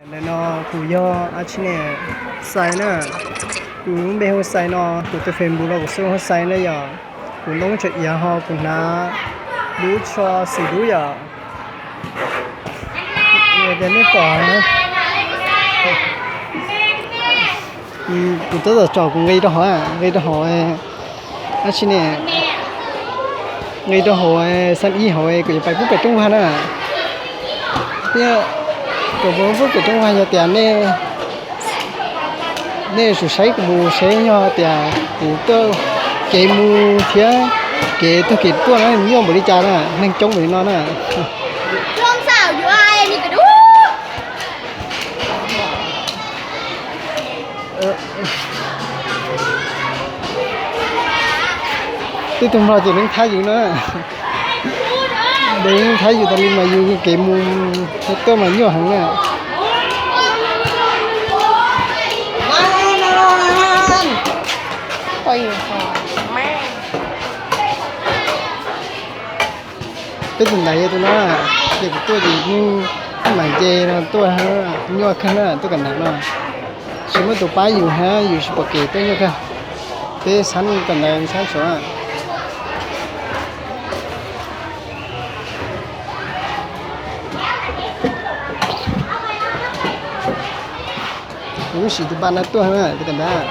Ntawm no kuv yog ab tsi ne, Xais na. Kuv lub npe hu Xais no, kuv tus Facebook los kuv xub hu Xais na yom. Kuv ntoo tseem iav ho kuv hnav dub tso xim dub yom. Tias nej pom, kuv tab tom tsom kuv nqi rau hauv, nqi rau hauv, ab tsi ne, nqi rau hauv xab ib hauv kuv yuav pais pub pem rooj vag na. Thiab kom pub pem rooj vag yog tias nej, nej yuav tsum saib kuv mus seb yog tias kuv tuaj kev mus thiab kev tuaj kev tuaj na nyuaj npaum li cas na, neeg coob npaum li no na. Tej tug nplog ces lub thab yus na, lub thab yus tas li mas yus kev mus tuaj mas nyuaj heev na. Peb tus ntawd yog tus no, ces kuv tuaj ces yeej mam nce no tuaj, nyuaj kawg na tuaj kam ntawd no. Tsis muaj tus pab yus hab yus tsis pom kev tuaj nyuaj kawg. Peb xab kam ntawd xab sav. Kuv lub siv tus paj na tuaj na, tus kawm ntawv.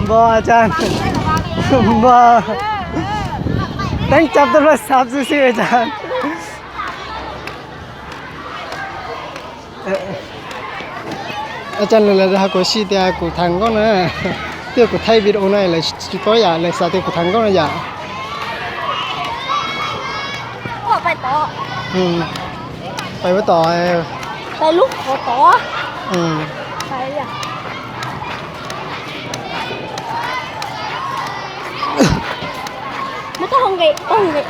Npog, npog, teeb cov tus hluas xav xwb xwb tas. Ab tsa lawv, lawv has kuv si tias kuv tham nkauj na, twb yog kuv thaij video na lawv tsis paub yam, lawv xav tias kuv tham nkauj na yam. Pais tom, pais tom, pais lub qhov tod. Muab tau ho nqe, tau nqe.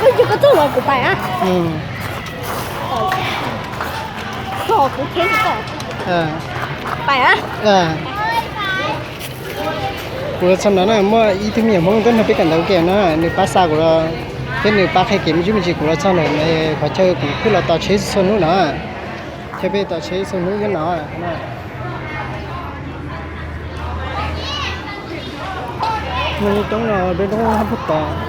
Koj txog los kuv pais a. Kuv pais a. Kuv los txog no na, muaj ib tug me nyuam Hmoob tuaj nrog peb kawm ntawv ua ke na, nws pab xa kuv los, thiab nws pab qhia kev me ntsis me ntsis kuv los txog ntawm qhov chaw kuv pheej los tos tsheb txhua hnub no. Chaw peb tos tsheb txhua hnub nyob no. Hnub coob no peb roob hab puag tod.